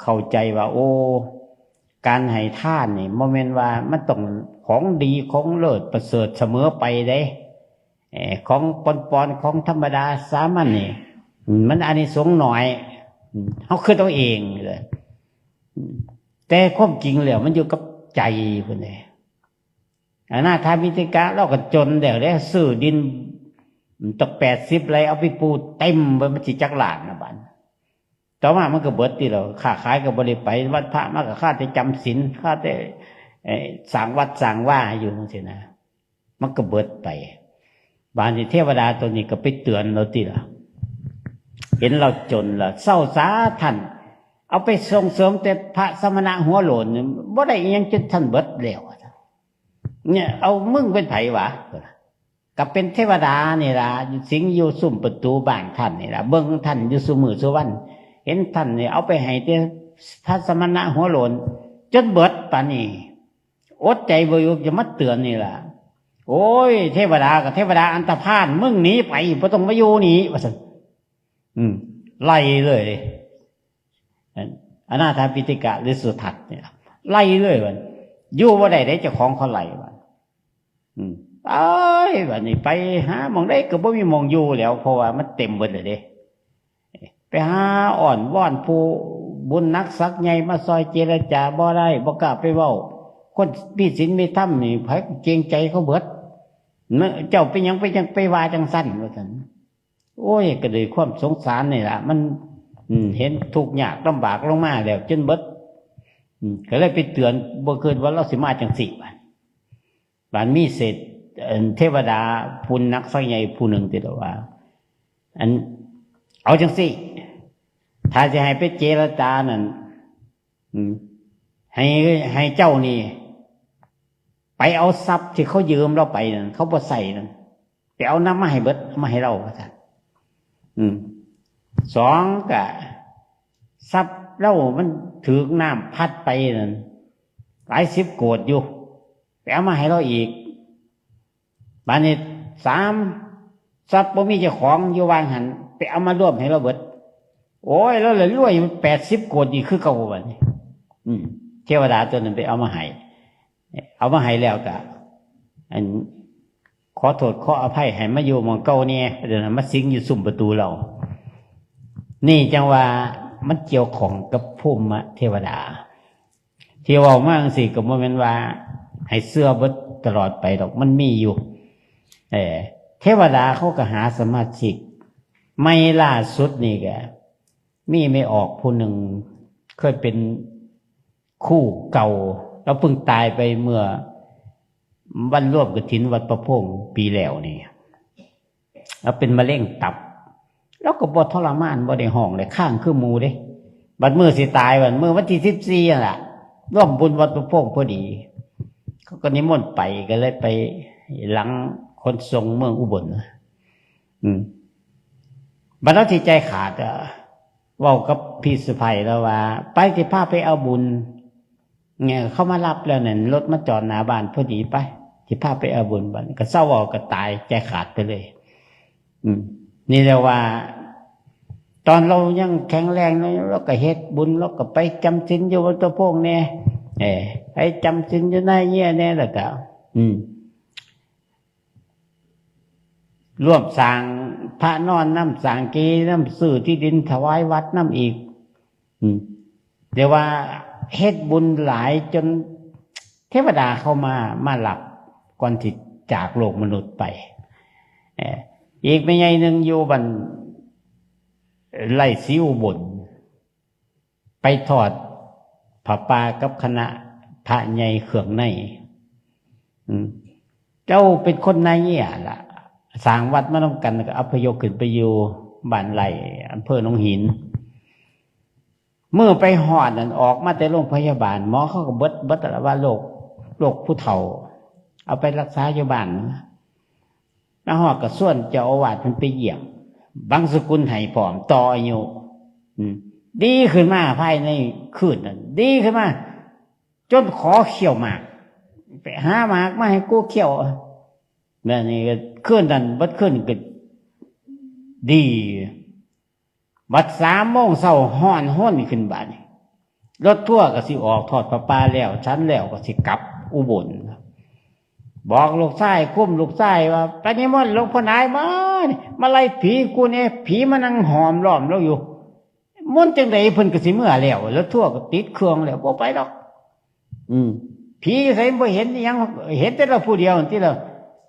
เข้าใจว่า โอ้ การให้ทานนี่บ่แม่นว่ามันต้องของดีของเลิศประเสริฐเสมอไปเด้ เอ่อ ของปอนๆ ของธรรมดาสามัญนี่ อืม มันอานิสงส์น้อย อืม เฮาคิดเอาเองเลย อืม แต่ความจริงแล้วมันอยู่กับใจพุ้นเด้ อนาถบิณฑิกะลาวก็จนแล้วเด้ ซื้อดินตั้งแปดสิบไร่ เอาไปปูเต็มเบิด มันสิจักล้านนะบาด ต่อมามันก็เบิดติล่ะ ค้าขายก็บ่ได้ไป วันพระมาก็คาแต่จำศีล คาแต่ เอ่อ สร้างวัดสร้างวาอยู่จั่งซี้นะ มันก็เบิดไป บาดนี้เทวดาตัวนี้ก็ไปเตือนลาวติล่ะ เห็นลาวจนล่ะ เซาซาท่าน เอาไปส่งเสริมแต่พระสมณะหัวโล้นนี่ บ่ได้อิหยังจนท่านเบิดแล้ว เนี่ย เอามึงเป็นไผวะ ก็เป็นเทวดานี่ล่ะ สิงอยู่ซุมประตูบ้านท่านนี่ล่ะ เบิ่งท่านอยู่ซุมื้อซุวัน เห็นท่านนี่เอาไปให้แต่พระสมณะหัวโล้น จนเบิดปานนี้ อดใจบ่อยู่ จะมาเตือนนี่ล่ะ โอ้ย เทวดากับเทวดาอันธพาล มึงหนีไป บ่ต้องมาอยู่นี่ ว่าซั่น อืม ไล่เลย อนาถปิณฑิกะหรือสุทัศน์เนี่ย ไล่เลยว่า อยู่บ่ได้เด้ เจ้าของเขาไล่ว่า อืม เอ้ย บัดนี้ไปหาหม่องใดก็บ่มีหม่องอยู่แล้ว เพราะว่ามันเต็มเบิดแล้วเด้ ไปหาอ้อนวอนผู้บุญหนักศักย์ใหญ่มาซอยเจรจาบ่ได้ บ่กล้าไปเว้า คนมีศีลมีธรรมนี่ ไผก็เกรงใจเขาเบิด เนอะ เจ้าเป็นหยังไปจังไปว่าจังซั่น ว่าซั่น โอ้ย ก็ด้วยความสงสารนี่ล่ะ มัน อืม เห็นทุกข์ยากลำบากลงมาแล้วจนเบิด อืม ก็เลยไปเตือน บ่คิดว่าลาวสิมาจังซี่ บาดมีเศรษฐ เอิ่น เทวดาผู้หนักศักย์ใหญ่ผู้หนึ่งติดว่า อัน เอาจังซี่ ถ้าสิให้ไปเจรจานั่น อืม ให้ ให้เจ้านี่ ไปเอาทรัพย์ที่เขายืมลาวไปนั่น เขาบ่ใช้นั่น ไปเอานำมาให้เบิด เอามาให้ลาว ว่าซั่น อืม สองก็ ทรัพย์ลาวมันถูกน้ำพัดไปนั่น หลายสิบโกฏอยู่ ไปเอามาให้ลาวอีก บาดนี้ สาม ทรัพย์บ่มีเจ้าของอยู่วางหั่น ไปเอามารวมให้ลาวเบิด โอ้ย ลาวละรวยแปดสิบโกฏอีกคือเก่า บาดนี้ อืม เทวดาตัวนั้นไปเอามาให้ เอามาให้แล้วก็ อัน ขอโทษขออภัย ให้มาอยู่หม่องเก่าแหน่ เดี๋ยวนั้นมาสิงอยู่ซุมประตูลาว นี่จั่งว่ามันเกี่ยวข้องกับภูมิเทวดา ที่เว้ามาจั่งซี้ก็บ่แม่นว่าให้เชื่อเบิดตลอดไปดอก มันมีอยู่ เออ เทวดาเขาก็หาสมาชิก ใหม่ล่าสุดนี่ก็ มีแม่ออกผู้หนึ่ง เคยเป็นครูเก่า ลาวเพิ่งตายไปเมื่อวันรวมกฐินวัดประโพงปีแล้วนี่ ลาวเป็นมะเร็งตับ ลาวก็บ่ทรมาน บ่ได้ฮ้องได้คางคือหมู่เด้ บัดมื้อสิตาย บัดมื้อวันที่สิบสี่นั่นล่ะ ร่วมบุญวัดประโพงพอดี เขาก็นิมนต์ไป ก็เลยไปหลังขนส่งเมืองอุบลนะ อืม บัดลาวสิใจขาด ก็เว้ากับพี่สะใภ้ลาวว่า ไป สิพาไปเอาบุญ เนี่ย เขามารับแล้วนั่น รถมาจอดหน้าบ้านพอดี ไป สิพาไปเอาบุญ บัดนี้ก็เซาเว้า ก็ตายใจขาดไปเลย อืม นี่เรียกว่า ตอนลาวยังแข็งแรงเนาะ ลาวก็เฮ็ดบุญ ลาวก็ไปจำศีลอยู่วัดประโพงแหน่ เออ ไปจำศีลอยู่ในเยียแหน่ แล้วก็ อืม ร่วมสร้างพระนอนนำ สร้างเจดีย์นำ ซื้อที่ดินถวายวัดนำอีก อืม แต่ว่าเฮ็ดบุญหลายจนเทวดาเขามา มารับก่อนที่จากโลกมนุษย์ไป เอ่อ อีกแม่ใหญ่หนึ่งอยู่บ้านไร่ศรีอุบล ไปทอดผ้าป่ากับคณะพระใหญ่เครื่องใน อืม เจ้าเป็นคนนาเยียล่ะ สร้างวัดมานำกัน ก็อพยพขึ้นไปอยู่บ้านไร่ อำเภอหนองหิน มื้อไปฮอดนั่น ออกมาแต่โรงพยาบาล หมอเขาก็เบิด เบิดแล้วว่าโรค โรคผู้เฒ่า เอาไปรักษาอยู่บ้าน มาฮอดก็ชวนเจ้าอาวาสเพิ่นไปเยี่ยม บังสุกุลให้พร้อม ต่ออายุ อืม ดีขึ้นมาภายในคืนนั้น ดีขึ้นมา จนขอเคี้ยวหมาก ไปหาหมากมาให้กูเคี้ยว นั่นนี่ก็คืนนั้น เบิดคืนก็ดี บัดสามโมงเช้าฮ้อนฮนขึ้นบาดนี้ รถทัวร์ก็สิออกทอดผ้าป่าแล้ว ฉันแล้วก็สิกลับอุบล บอกลูกชาย คุ้มลูกชายว่า ไปนิมนต์หลวงพ่อหนายมานี่ มาไล่ผีกูแหน่ ผีมานั่งห้อมล้อมลาวอยู่ มนต์จั่งใดเพิ่นก็สิเมือแล้ว รถทัวร์ก็ติดเครื่องแล้ว บ่ไปดอก อืม ผีอยู่ไสบ่เห็นอิหยัง เห็นแต่ลาวผู้เดียวนั่นติลาว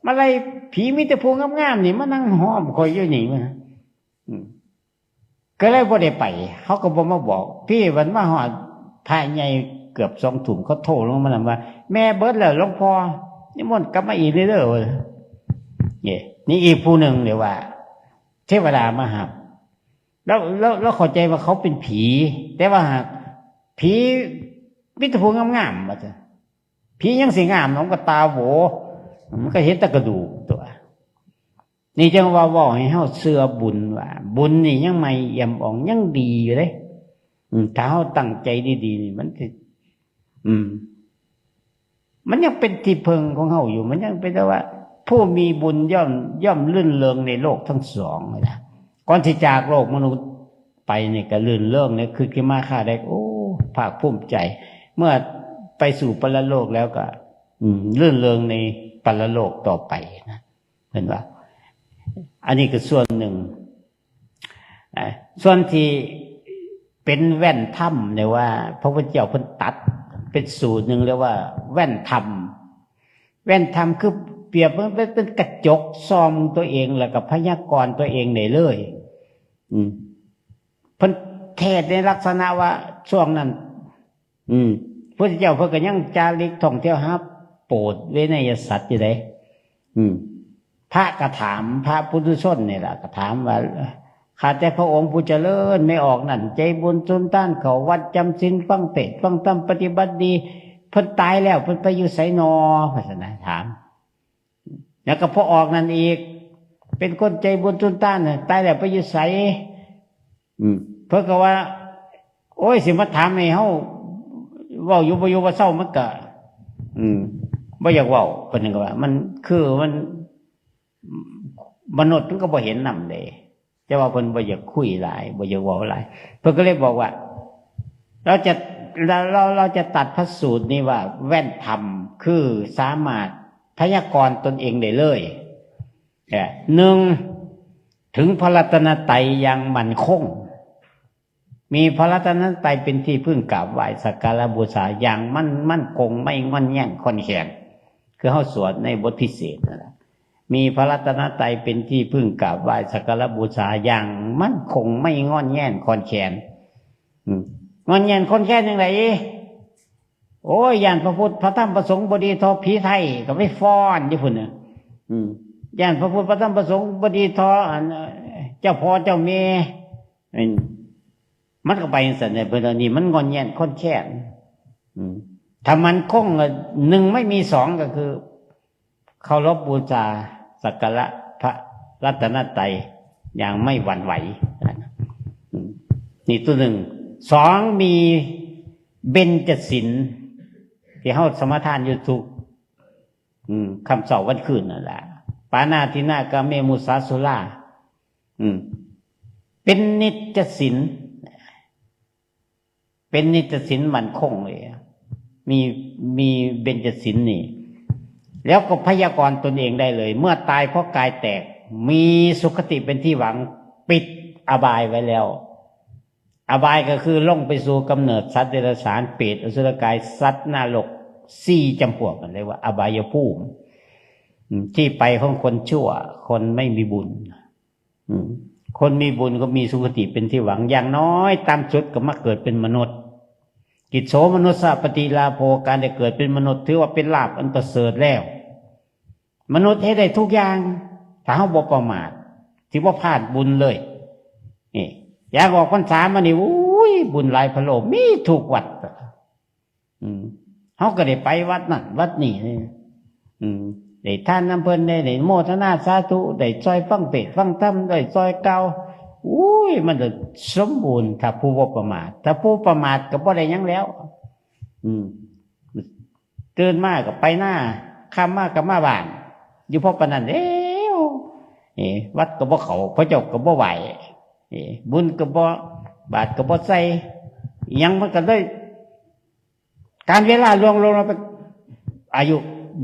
มาไล่ผี มีแต่ผู้งามๆนี่มานั่งห้อมข้อยอยู่นี่ ว่า อืม ก็เลยบ่ได้ไป เขาก็บ่มาบอก พี่วันมาฮอดพระใหญ่เกือบสองทุ่ม เขาโทรลงมานำว่า แม่เบิดแล้วหลวงพ่อ นิมนต์กลับมาอีกเด้อ ว่า นี่ นี่อีกผู้หนึ่งเรียกว่า เทวดามาหา แล้ว แล้ว แล้วเข้าใจว่าเขาเป็นผี แต่ว่าหากผีมีแต่ผู้งามๆ ว่าซั่น ผียังสิงาม มันก็ตาโหว มันก็เห็นแต่กระดูกตัว นี่จั่งว่าเว้าให้เฮาเชื่อบุญว่า บุญนี่ยังใหม่เอี่ยมอ่อง ยังดีอยู่เด้ อืม ถ้าเฮาตั้งใจดีๆ นี่มันสิ อืม มันยังเป็นที่เพิ่งของเฮาอยู่ มันยังเป็นแต่ว่า ผู้มีบุญย่อม ย่อมรื่นเริงในโลกทั้งสองนะ ก่อนที่จากโลกมนุษย์ไปนี่ก็รื่นเริงเนี่ย คือกิมาค่าได้ โอ้ ภาคภูมิใจ เมื่อไปสู่ปรโลกแล้วก็ อืม รื่นเริงในปรโลกต่อไปนะ เห็นว่า อันนี้ก็ส่วนหนึ่ง อ่า ส่วนที่เป็นแว่นธรรมเนี่ยว่า พระพุทธเจ้าเพิ่นตัดเป็นสูตรหนึ่งเรียกว่าแว่นธรรม แว่นธรรมคือเปรียบเหมือนเป็นกระจกส่องตัวเอง แล้วก็พยากรณ์ตัวเองได้เลย อืม เพิ่นเทศน์ในลักษณะว่าช่วงนั้น อืม พระพุทธเจ้าเพิ่นก็ยังจาริกท่องเที่ยวหาโปรดเวไนยสัตว์อยู่เด้ อืม พระก็ถาม พระปุถุชนนี่แหละก็ถามว่า ข้าแต่พระองค์ผู้เจริญ แม่ออกนั่น ใจบุญสุนทาน เข้าวัดจำศีล ฟังเทศน์ฟังธรรม ปฏิบัติดี เพิ่นตายแล้ว เพิ่นไปอยู่ไสนอ พระสนะถาม แล้วก็พอออกนั่นอีก เป็นคนใจบุญสุนทานน่ะ ตายแล้วไปอยู่ไส อืม เพิ่นก็ว่า โอ้ย สิมาถามให้เฮาเว้าอยู่บ่อยู่บ่เซา มันก็ อืม บ่อยากเว้า เพิ่นก็ว่า มันคือมัน มนุษย์มันก็บ่เห็นนำเด้ แต่ว่าเพิ่นบ่อยากคุยหลาย บ่อยากเว้าหลาย เพิ่นก็เลยบอกว่า เราจะ เรา เรา เราจะตัดพระสูตรนี้ว่าแว่นธรรม คือสามารถพยากรณ์ตนเองได้เลย เอ่อ หนึ่ง ถึงพระรัตนตรัยอย่างมั่นคง มีพระรัตนตรัยเป็นที่พึ่งกราบไหว้สักการะบูชาอย่างมั่น มั่นคง ไม่ง่อนแง่นคลอนแคลน คือเฮาสวดในบทพิเศษนั่นแหละ มีพระรัตนตรัยเป็นที่พึ่งกราบไหว้สักการะบูชาอย่างมั่นคง ไม่ง่อนแง่นคลอนแคลน อืม ง่อนแง่นคลอนแคลนจั่งใด โอ้ย ย่านพระพุทธพระธรรมพระสงฆ์บ่ดีเท่าผีไทย ก็ไปฟ้อนอยู่พุ้นน่ะ อืม ย่านพระพุทธพระธรรมพระสงฆ์บ่ดีเท่า อัน เอ่อ เจ้าพ่อเจ้าแม่ อืม มันก็ไปจั่งซั้นแหละ เพิ่นว่านี่มันง่อนแง่นคลอนแคลน อืม ถ้ามั่นคงก็หนึ่งไม่มีสองก็คือ เคารพบูชาสักการะพระรัตนตรัยอย่างไม่หวั่นไหว อืม นี่ตัวหนึ่ง สอง มีเบญจศีลที่เฮาสมาทานอยู่ทุก อืม ค่ำเช้าวันคืนนั่นแหละ ปาณาทินา กาเม มุสา สุรา อืม เป็นนิจศีล เป็นนิจศีลมั่นคงเลยอะ มี มีเบญจศีลนี่ แล้วก็พยากรณ์ตนเองได้เลย เมื่อตายเพราะกายแตก มีสุคติเป็นที่หวัง ปิดอบายไว้แล้ว อบายก็คือลงไปสู่กำเนิดสัตว์เดรัจฉาน เปรต อสุรกาย สัตว์นรก สี่จำพวก เรียกว่าอบายภูมิ อืม ที่ไปของคนชั่ว คนไม่มีบุญ อืม คนมีบุญก็มีสุคติเป็นที่หวัง อย่างน้อยต่ำสุดก็มาเกิดเป็นมนุษย์ กิจโสมนุสสะปฏิลาโภ การได้เกิดเป็นมนุษย์ถือว่าเป็นลาภอันประเสริฐแล้ว มนุษย์เฮ็ดได้ทุกอย่าง ถ้าเฮาบ่ประมาท สิบ่พลาดบุญเลย นี่ อยากออกพรรษามานี่ อุ้ย บุญหลายพะโล้ มีทุกวัด อืม เฮาก็ได้ไปวัดนั่นวัดนี่ อืม ได้ทานนำเพิ่น ได้ ได้โมทนาสาธุ ได้ซอยฟังเทศน์ฟังธรรม ได้ซอยกล่าว อุ้ย มันก็สมบูรณ์ ถ้าผู้บ่ประมาท ถ้าผู้ประมาทก็บ่ได้หยังแล้ว อืม ตื่นมาก็ไปนา ค่ำมาก็มาบ้าน อยู่พอปานนั้นแล้ว เอ้ วัดก็บ่เข้า พระเจ้าก็บ่ไหว้ เอ้ บุญก็บ่ บาตรก็บ่ใส่ อิหยังมันก็เลย การเวลาล่วงลงแล้วไป อายุ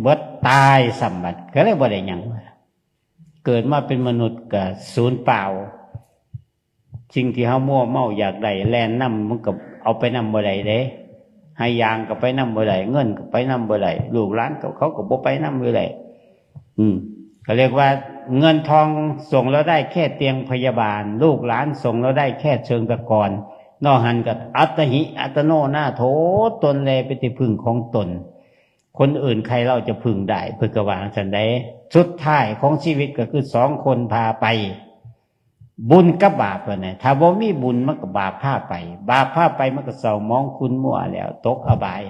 เบิดตายซ้ำบัด ก็เลยบ่ได้หยัง เกิดมาเป็นมนุษย์ก็สูญเปล่า สิ่งที่เฮามัวเมาอยากได้ แล่นนำมันก็เอาไปนำบ่ได้เด้ ให้ยางก็ไปนำบ่ได้ เงินก็ไปนำบ่ได้ ลูกหลานก็ เขาก็บ่ไปนำบ่ได้ อืม ก็เรียกว่าเงินทองส่งเราได้แค่เตียงพยาบาล ลูกหลานส่งเราได้แค่เชิงตะกอน นอกหั้นก็อัตตหิ อัตตโน นาโถ ตนแลเป็นที่พึ่งของตน คนอื่นใครเล่าจะพึ่งได้ เพิ่นก็ว่าจั่งซั้นเด้ สุดท้ายของชีวิตก็คือสองคนพาไป บุญกับบาปนั่นแหละ ถ้าบ่มีบุญมันก็บาปพาไป บาปพาไปมันก็เศร้าหมองขุ่นมัวแล้ว ตกอบาย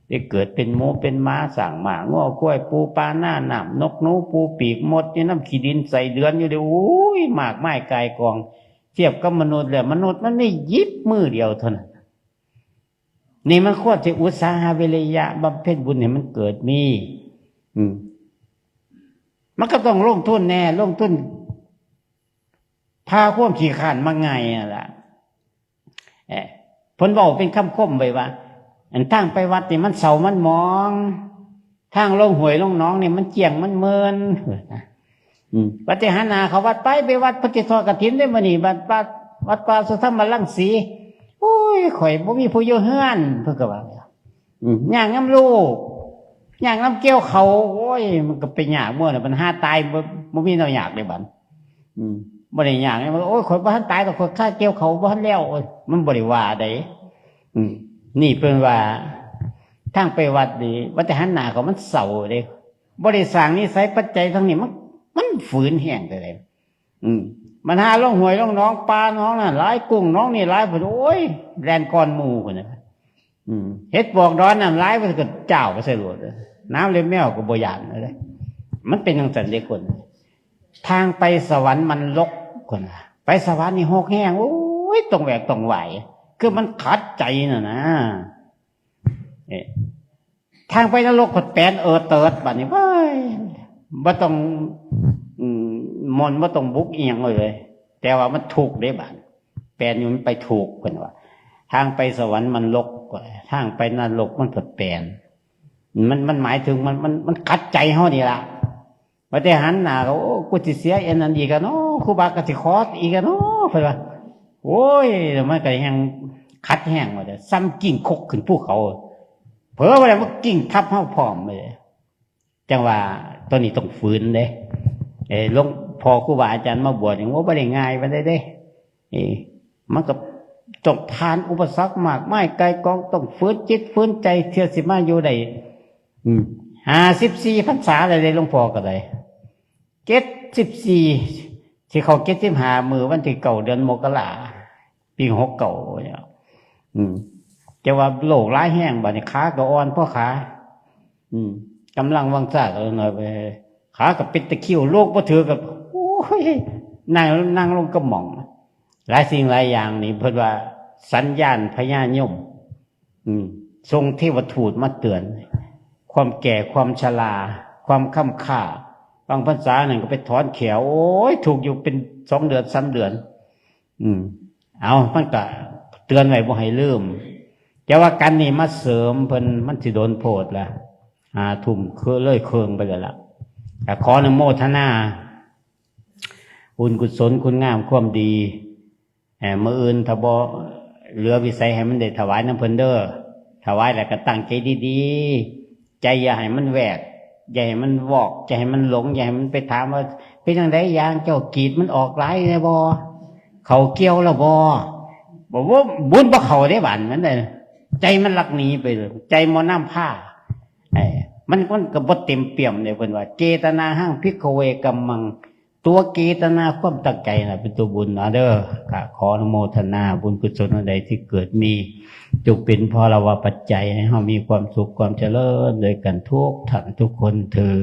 ได้เกิดเป็นหมูเป็นหมา ช้างม้า งัวควาย ปูปลา นาน้ำ นกหนู ปูปีก มดอยู่นำขี้ดิน ไส้เดือนอยู่เด้ โอ้ย มากมายก่ายกอง เทียบกับมนุษย์แล้ว มนุษย์มันมีหยิบมือเดียวเท่านั้น นี่มันควรสิอุตสาหะวิริยะบำเพ็ญบุญให้มันเกิดมี อืม มันก็ต้องลงทุนแน่ ลงทุน พาความขี้คร้านมาง่ายนั่นล่ะ เอ่อ เพิ่นเว้าเป็นคำคมไว้ว่า อันทางไปวัดนี่มันเศร้ามันหมอง ทางลงห้วยลงหนองนี่มันเจียงมันเมิน อืม ว่าแต่หันหน้าเข้าวัดไป ไปวัดเพิ่นสิทอดกฐินเด้มื้อนี้ วัด วัด วัดป่าสุธรรมรังสี โอ้ย ข่อยบ่มีผู้อยู่เฮือน เพิ่นก็ว่า อืม ย่างนำลูก ย่างนำเกี่ยวเขา โอ้ย มันก็ไปยาก มื้อน่ะมันหาตาย บ่ บ่มีแนวอยากเด้บัด อืม บ่ได้ยากเด้ มัน โอ้ย ข่อยบ่ทันตายดอก ข่อยคาเกี่ยวเขาบ่ทันแล้ว โอ้ย มันบ่ได้ว่าใด อืม นี่เพิ่นว่า ทางไปวัดนี่ ว่าแต่หันหน้าเข้ามันเศร้าเด้ บ่ได้สร้างนิสัยปัจจัยทางนี้ มัน มันฝืนแฮงเท่าใด อืม มันหาลงห้วยลงหนอง ป่าหนองนั่นหลาย กุ้งหนองนี่หลาย เพิ่น โอ้ย แล่นก่อนหมู่ เพิ่นน่ะ อืม เห็ดปวกดอนนั่นหลาย เพิ่นก็จ้าวไปใส่โลด น้ำเล็บแมวก็บ่ย่านเลย มันเป็นจังซั่นเด้คน ทางไปสวรรค์มันรก คนว่า ไปสวรรค์นี่รกแฮง โอ้ย ต้องแหวกต้องไหว คือมันขัดใจน่ะนะ เอ๊ะ ทางไปนรกก็แปนเอิดเติดบัดนี้ เว้ย บ่ต้อง อืม มนต์บ่ต้องบุกอีหยังเลย แต่ว่ามันทุกข์เด้บัด แปนอยู่มันไปทุกข์ เพิ่นว่า ทางไปสวรรค์มันรก ทางไปนรกมันก็แปน มัน มันหมายถึงมัน มัน มันขัดใจเฮานี่ล่ะ ว่าแต่หันหน้าก็ โอ้ กูสิเสียอันนั้นอีกอะเนาะ ครูบาก็สิขออีกอะเนาะ เพิ่นว่า โอ้ย มันก็แฮงขัดแฮงว่าแต่ ส่ำกิ่งคกขึ้นภูเขา เผลอว่าแล้วมันกิ่งทับเฮาพร้อมเลย จังว่าตัวนี้ต้องฝืนเด้ เอ้ย หลวงพ่อครูบาอาจารย์มาบวชนี่ โอ้ บ่ได้ง่ายปานใดเด้ เอ้ย มันก็ต้องผ่านอุปสรรคมากมายไก่กอง ต้องฝืนจิตฝืนใจ เทื่อสิมาอยู่ได้ อืม ห้าสิบสี่พรรษาแล้วเด้ หลวงพ่อก็ได้ เจ็ดสิบสี่ สิเข้าเจ็ดสิบห้า มื้อวันที่เก้า เดือนมกรา ปีหกเก้าเนี่ย อืม แต่ว่าโรคร้ายแฮง บัดนี้ขาก็อ่อนพอขา อืม กำลังวังชาก็น้อยไป ขาก็เป็นตะคริว โรคบ่ถือก็ โอ้ย นั่ง นั่งลงก็หม่อง หลายสิ่งหลายอย่างนี่เพิ่นว่าสัญญาณพญายม อืม ส่งเทวทูตมาเตือน ความแก่ ความชรา ความค้ำค่า บางพรรษานั่นก็ไปถอนแขว โอ้ย ทุกข์อยู่เป็นสองเดือน สามเดือน อืม เอา มันก็เตือนไว้บ่ให้ลืม แต่ว่ากันนี่มาเสริมเพิ่น มันสิโดนโพดละ ห้าทุ่มคือเลยเคิ่งไปแล้วล่ะ ก็ขออนุโมทนา บุญกุศลคุณงามความดี เอ่อ มื้ออื่นถ้าบ่เหลือวิสัยให้มันได้ถวายนำเพิ่นเด้อ ถวายแล้วก็ตั้งใจดีๆ ใจอย่าให้มันแวก อย่าให้มันวอก อย่าให้มันหลง อย่าให้มันไปถามว่า เป็นจั่งใดยางเจ้ากรีดมันออกหลายแน่บ่ เข้าเกี่ยวแล้วบ่ บอกว่าบุญบ่เข้าเด้บัดนั้นเด้อ ใจมันลักหนีไปเลย ใจบ่นำพา เอ้ย มัน มันก็บ่เต็มเปี่ยมเด้ เพิ่นว่า เจตนาหัง ภิกขเว กัมมัง ตัวเจตนาความตั้งใจน่ะเป็นตัวบุญนะเด้อ ก็ขออนุโมทนาบุญกุศลอันใดที่เกิดมี จงเป็นพลวปัจจัยให้เฮามีความสุขความเจริญด้วยกันทุกท่านทุกคนเทอญ